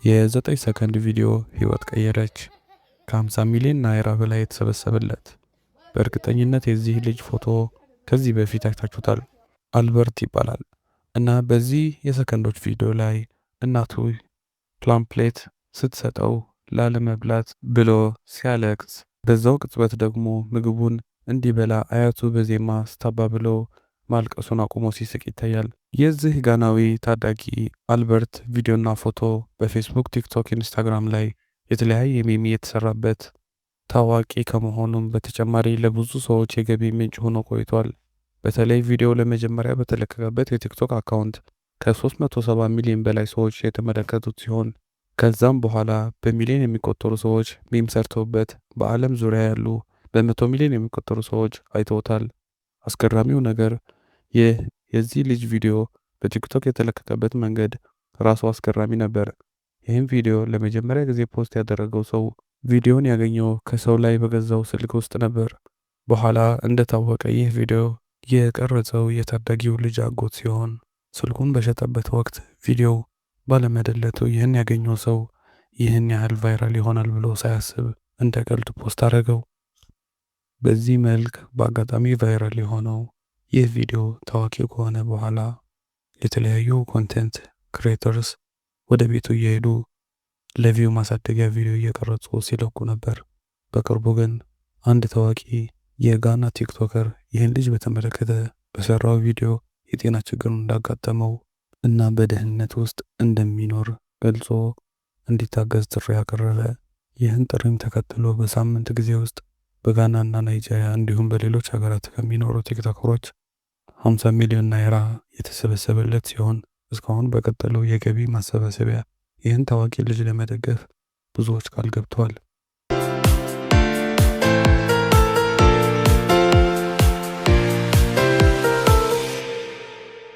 የ9 ሰከንድ ቪዲዮ ሕይወት ቀየረች። ከ50 ሚሊዮን ናይራ በላይ የተሰበሰበለት። በእርግጠኝነት የዚህ ልጅ ፎቶ ከዚህ በፊት አይታችሁታል። አልበርት ይባላል እና በዚህ የሰከንዶች ቪዲዮ ላይ እናቱ Plumpy'Nut ስትሰጠው ላለመብላት ብሎ ሲያለቅስ፣ በዛው ቅጽበት ደግሞ ምግቡን እንዲበላ አያቱ በዜማ ስታባብለው ማልቀሱን አቁሞ ሲስቅ ይታያል። የዚህ ጋናዊ ታዳጊ አልበርት ቪዲዮና ፎቶ በፌስቡክ፣ ቲክቶክ፣ ኢንስታግራም ላይ የተለያየ meme እየተሰራበት ታዋቂ ከመሆኑም በተጨማሪ ለብዙ ሰዎች የገቢ ምንጭ ሆኖ ቆይቷል። በተለይ ቪዲዮ ለመጀመሪያ በተለቀቀበት የቲክቶክ account ከ370 ሚሊዮን በላይ ሰዎች የተመለከቱት ሲሆን፣ ከዛም በኋላ በሚሊዮን የሚቆጠሩ ሰዎች meme ሰርተውበት በዓለም ዙሪያ ያሉ በ100 ሚሊዮን የሚቆጠሩ ሰዎች አይተውታል። አስገራሚው ነገር ይህ የዚህ ልጅ ቪዲዮ በቲክቶክ የተለቀቀበት መንገድ ራሱ አስገራሚ ነበር። ይህም ቪዲዮ ለመጀመሪያ ጊዜ post ያደረገው ሰው ቪዲዮን ያገኘው ከሰው ላይ በገዛው ስልክ ውስጥ ነበር። በኋላ እንደታወቀ ይህ ቪዲዮ የቀረጸው የታዳጊው ልጅ አጎት ሲሆን፣ ስልኩን በሸጠበት ወቅት ቪዲዮው ባለመደለቱ ይህን ያገኘው ሰው ይህን ያህል viral ይሆናል ብሎ ሳያስብ እንደ ቀልድ post አደረገው። በዚህ መልክ በአጋጣሚ viral የሆነው ይህ ቪዲዮ ታዋቂ ከሆነ በኋላ የተለያዩ content creators ወደ ቤቱ እየሄዱ ለ view ማሳደጊያ ቪዲዮ እየቀረጹ ሲለቁ ነበር። በቅርቡ ግን አንድ ታዋቂ የጋና TikToker ይህን ልጅ በተመለከተ በሰራው ቪዲዮ የጤና ችግር እንዳጋጠመው እና በድህነት ውስጥ እንደሚኖር ገልጾ እንዲታገዝ ጥሪ ያቀረበ። ይህን ጥሪም ተከትሎ በሳምንት ጊዜ ውስጥ በጋና እና ናይጄሪያ እንዲሁም በሌሎች ሀገራት ከሚኖሩ ቲክቶከሮች 50 ሚሊዮን ናይራ የተሰበሰበለት ሲሆን፣ እስካሁን በቀጠለው የገቢ ማሰባሰቢያ ይህን ታዋቂ ልጅ ለመደገፍ ብዙዎች ቃል ገብተዋል።